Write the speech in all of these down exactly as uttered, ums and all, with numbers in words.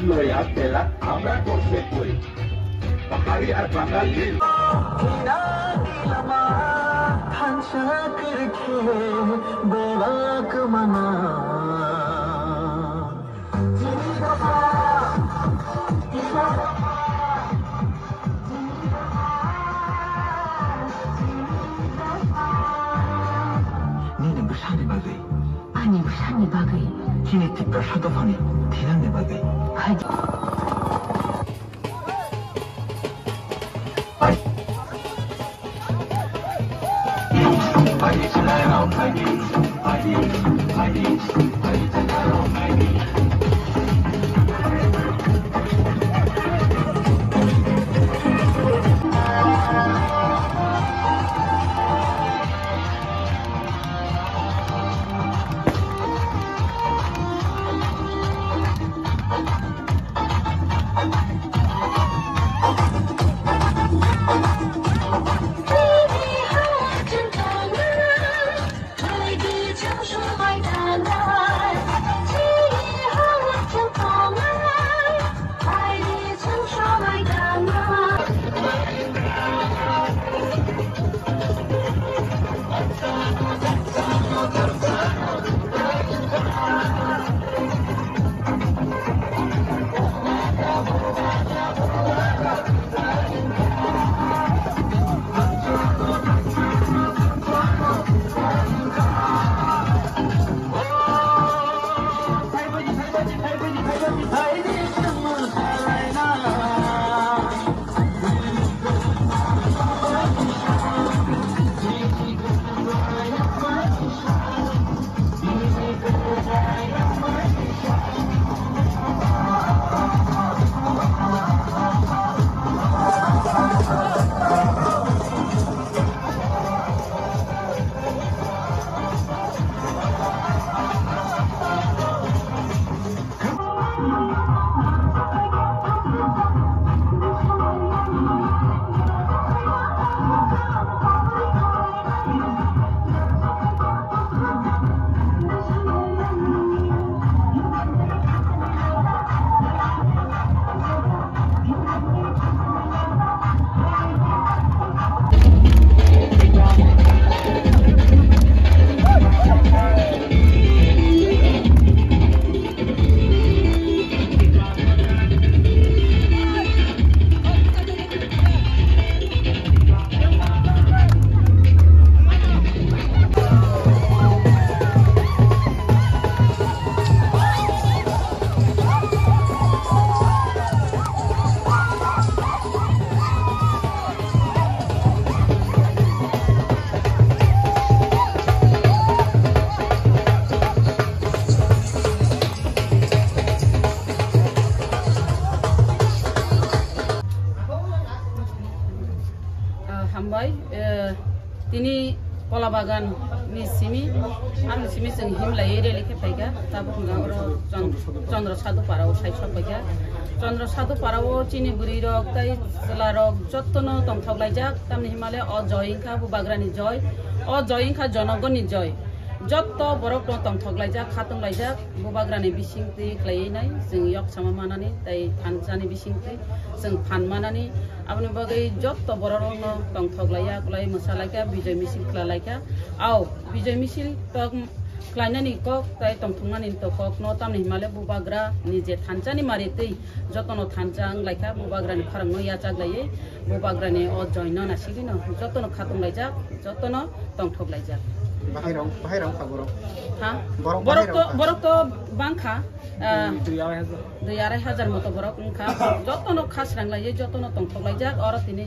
Loya tela amra korse koi. Pahari ar Bangal hill. Nini bwsani bagwi. Ani bwsani bagwi. Chini Tiprasa dophani thinangni bagwi. Hai. Ah, hambai, eh, tini Kola Bagan ni simi, ani simi chwng himlaiwi rally khe phaikha. Tabuk hwnka oro Chon-, Chandra Sadhu Para o sai sok phaikha. Chandra Sadhu Para o chini bwrwi rok tei chwla rok jotto no tongthok laijak, tamni himale o joy wngkha Bubagra ni joy, o joy wngkha jonogon ni joy. Jotto borok no tongthok laijak, khatung laijak. Bubagrani bisingtwi khlaiwi nai, chwng yok sama manani, tei thansa ni bisingtwi chwng phan manani. Aboni bagwi jotto borok rokno tongthok laiya, kwlai mwsa laikha, bijoy misil khwla laikha. Au, bijoy misil tok khlainani kok tei tongthoknani to kok no tamni himale Bubagra ni je thansa ni mari twi jotono thansa wng laikha, Bubagrani pharangno yachak laiwi, Bubagrani o joino nasigwino jotono khatung laijak, jotono tongthok laijak. Bahai rong, bahai rong kha borok. Ha? Borok borok bahai to, rong kha. Borok to bangkha. Ah, dui arai hajar. Dui arai hajar moto borok wngkha. Jotono khasrang laiwi, jotono tongthok laijak. Oro tini,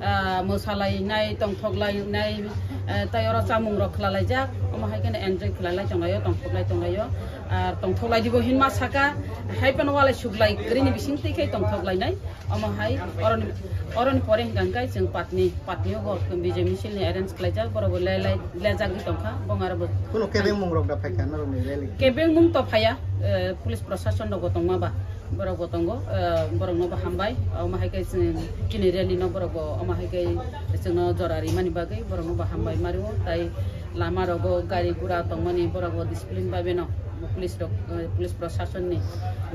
ah, mwsa lainai, tongthok lainai, eh, tei oro chamung rok khwla laijak. Omo hai kheno enjoy khwla lai tong laio, tongthok lai tong laio. Ar tongthok lai dibo hinma saka, hai phano walai suklai kwrwini bising twi khai tongthok lainai. Omo hai oroni, oroni pore hwnkha hwnkhe chwng Patni, Patni o bo Bijoy misil ni arrange khlaijak, borok bo le-, le-, lejagwi tongkha, bong aro bo. Kuno kebeng mung rok da phaikha norokni rally? Kebeng mung to phaiya, eh, police prosason rok bo tongma ba, borok bo tongo, eh, borok no bo hambai, omo hai khe chwng chini rally no borok bo omo hai khe chwngno jora rimani bagwi borok no bo hambai mario, tai lama rogo gari gura tongmani borok bo discipline bai beno. Police rok, eh, police proshasonni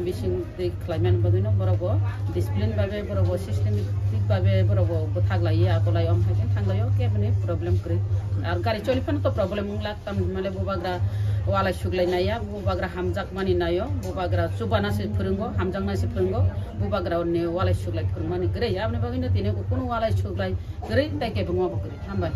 bising twi khlaimani bagwino borokbo discipline babe, borokbo systematic babe borokbo bwthak laiya, akolai om hai khe thanglaio, keboni problem kwrwi. Ar gari choli phano to problem wng lak, tamni hwnmale bubagra walai suglai naiya, bubagra hamjakmani naio, bubagra chubana se phwrwngo, hamjaknai se phwrwngo, bubagra ni walai suglai phwrwngmani kwrwi. Aboni bagwino tini kunu walai suglai kwrwi tei kebengma bo kwrwi. Hambai.